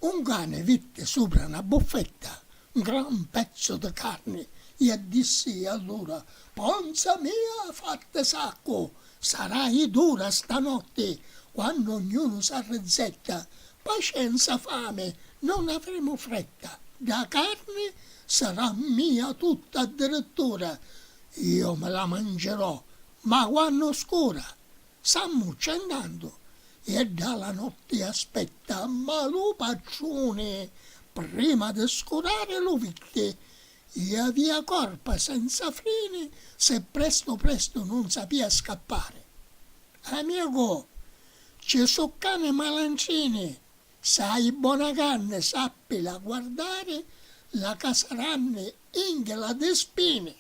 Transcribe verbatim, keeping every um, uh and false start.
Un cani vitti supra na buffetta un gran pezzu di carni e dissi allura: "Ponza mia, fatti saccu, sarai dura stanotti, quannu ognunu s'arrizzetta, pacienza fami, non avremo fretta, da carni sarà mia tutta addirittura, io me la mangerò, ma quannu scura." S'ammuccia intantu e da la notti aspetta, ma lu patruni, prima di scurari, lu vitti e avia corpa senza frini, se presto presto non sapia scappari. Amico, ci su cani malandrini, se hai bona carni sappila guardari, la casa ranni inghila di spini.